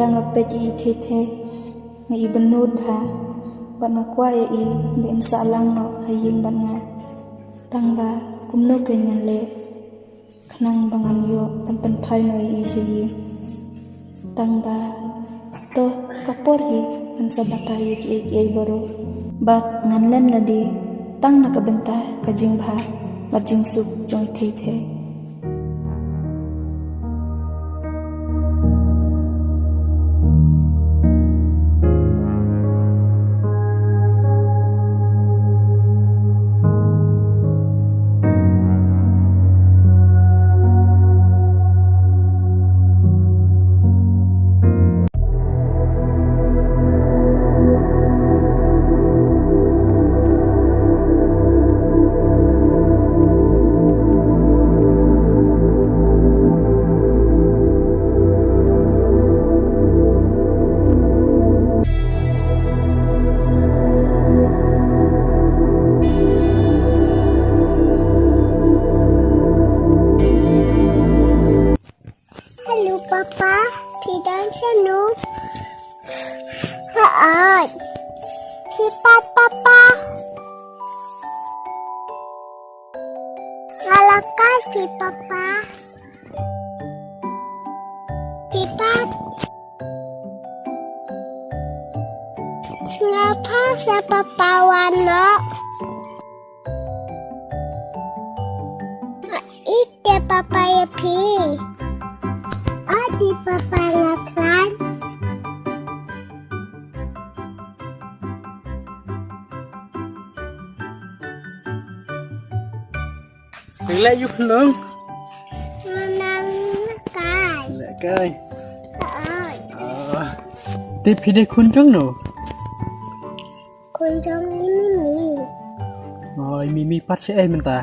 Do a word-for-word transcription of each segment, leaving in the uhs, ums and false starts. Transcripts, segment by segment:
Nga peit ïa i thei thei, nga i bynnud bha, bad nga kwah ïa i ba in sah lang noh ha ïing bad nga. Tang ba kumno kein ngan leh khnang ba ngan ïoh ban pynphai noh ïa i sha ïing. Tang ba to ka por hi ngan sa batai ïa kiei kiei baroh. Bad ngan len lade tang na ka bynta ka jingbha bad jingsuk jong i thei thei. Hello, Papa. Phi don shano? Hooid. Phi pat, Papa? Nga la kai phi, Papa. Phi pat? Sngewbha sa, Papa, wan noh. Ite, Papa, ïa phi. Ati, Papa, nga khlaiñ. Phi leh aïu khun nong? Nga nang lehkai. Lehkai. Hooid. Ah. Te phi dei khun jong no? Khun jong i Mimi. Oh, i Mimi pat shaei mynta?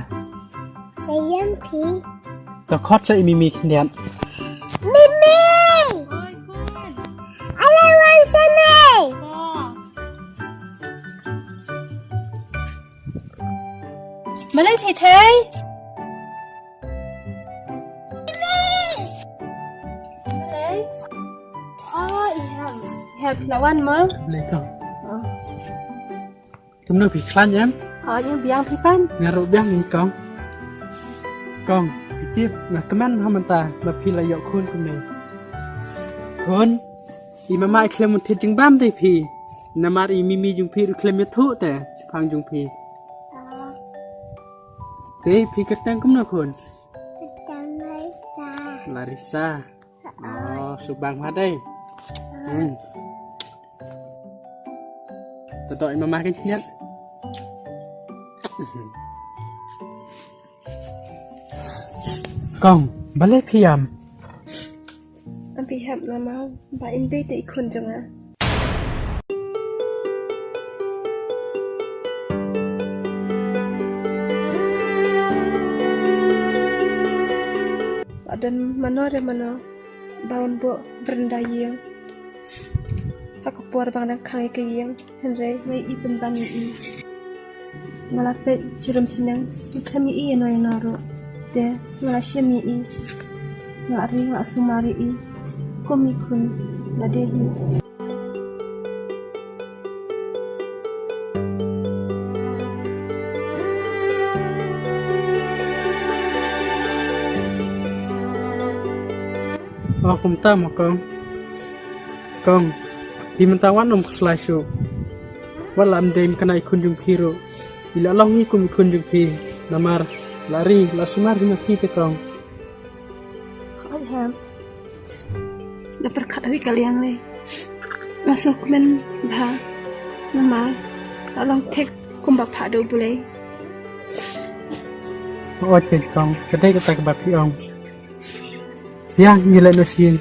Sha ïing phi. To khot sha i Mimi khyndiat. Mimi! Oi khun. Ala wan shane. Oh. Balei thei thei? Balei? Oh, i hep. I hep la wan mo? Balei kong? Oh. Kumno phi khlaiñ em? Oh, ïa biang phi pan. Nga ruh biang ïa kong. Kong, phi tip nga kmen ha mynta ba phi la ïoh khun kumne. Khun, i mama i khlem thied jingbam te phi. Namar i Mimi jong phi ruh khlem ïathuh te shaphang jong phi. Te phi kyrteng kumno khun? Kyrteng Larissa. Larissa. Oh, suk bang ma dei. Hmm. To doh i mama kan khyndiat. Kong, balei phi ïam? Am phi hep mama, ba im dei te i khun jong nga. Ba don mano re mano ba un buh brenda ïing ha ka por ba nga dang khang ïa ka ïing. Hynrei nga ïohi pynban ïa i. Nga la peit shirum shnong, nga khlem ïohi ïano ïano ruh. Te nga la shem ïa i. Nga la ri, nga la sumar ïa i kum i khun lade hi. Oh, kumta mo kong. Kong, phi mynta wat nym khuslai shuh. Wat la ym dei kum kane i khun jong phi ruh. I la long hi kum i khun jong phi. Namar la ri, la sumar hi na phi te kong. Hooid hem. Da pyrkhat hi ka liang lei. Nga sngewkmen bha. Namar la long thik kumba phah da u Blei. Hooid kong, ka dei kata kaba phi ong. Ïa, ngi leit noh sien.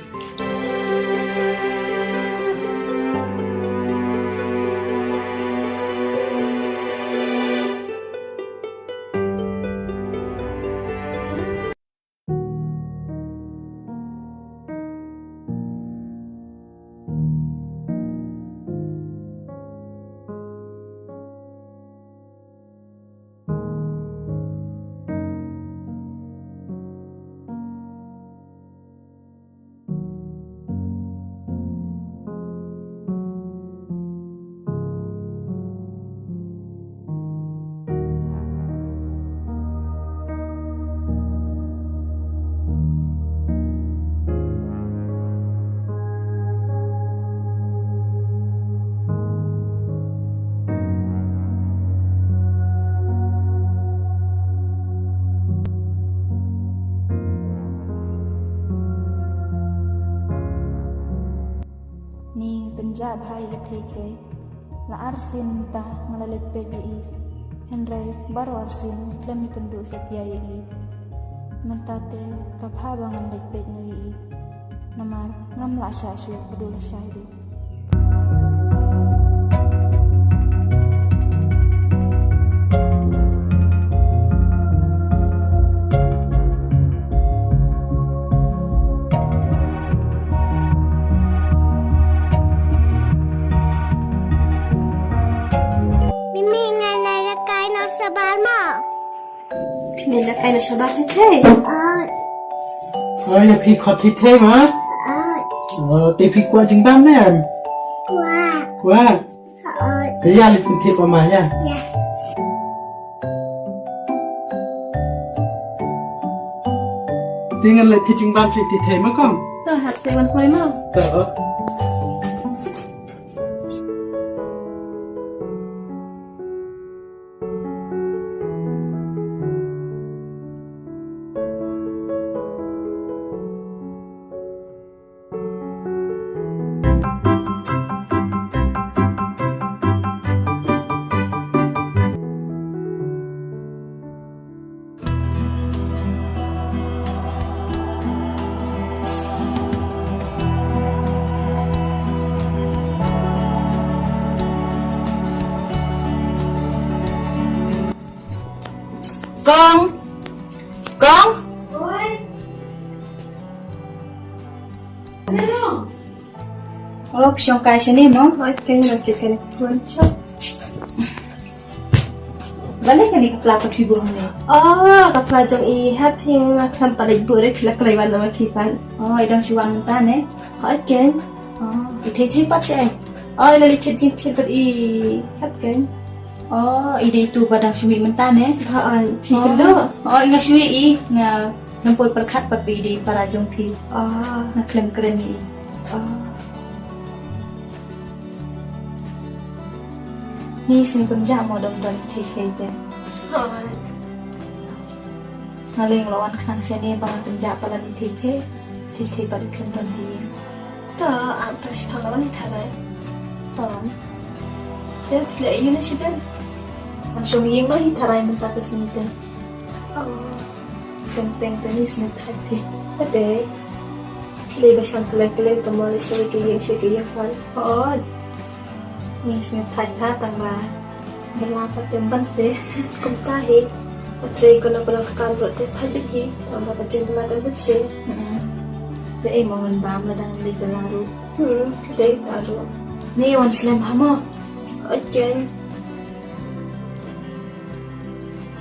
Ni kynjah bha ïa i Thei Thei. La ar sien mynta nga la leit peit ïa i. Hynrei baroh ar sien khlem i kynduh satia ïa i. Mynta te ka bha ba ngan leit peit noh ïa i. Namar ngam lah shah shuh ka dei la shai ruh. Mimi, ngan leit lehkai noh shabar mo. Phi leit lehkai noh shabar Thei Thei? Oi. Oi, ïa phi khot Thei Thei ma? Oi. Oh, te phi kwah jingbam ne em? Kwah. Kwah. Oi. Te ïa leit pyntip ma ïa. Ïa. Te ngan leit thied jingbam sha Thei Thei ma kong. To, hap sa wan kloi mo. To. Kong. Kong. Oi. Hello. Oh, phi shong kai shane mo? Oi, keng na ke keng pun chok. Balei kane ka pla pat phi buh hangne? Oh, ka pla jong i hap hi, nga khlem pat leit buh re, phi la kloi wan na ma phi pat. Oh, i dang shu wan mynta ne? Oi, keng. Oh, i Thei Thei pat shaei? Oh, i la leit thied jingthied bad i hep keng. Oh, i dei itu ba dang shu mih mynta ne? Ha, oi, phi kynduh? Oh, nga shu ïohi, nga ngam poi pyrkhat pat ba i dei para jong phi. Ah. Nga khlem kren ïa i. Ah. Ni sngewkynjah mo dang don i Thei Thei te. Hooid. Nga leh nga la wan khnang shane ba nga kynjah palat i Thei Thei. Thei Thei pat i khlem don ha ïing. To, am to shipang la wan hi tharai. To. Te phi leh aïu ne shibun? Ngan shong ïing noh hi tharai mynta ka sngi te. Oh. Teng teng te ni sngewthait phi. Ade. Phi leh ba shang kyleng kyleng to mo leh sha ka ïing sha ka ïing phan. Hooid. Ni sngewthait pha tang ba bylla pat te ym ban se. Kumta hi. Ba trei ko na ko na ka kam ruh te thait beit hi. Tang ba ka jingbylla te ym ban se. Mm. Te ei mo ngan bam lada ngan leit bylla ruh. Hmm, dei ta ruh. Ni wan slem ha mo. Oi keng.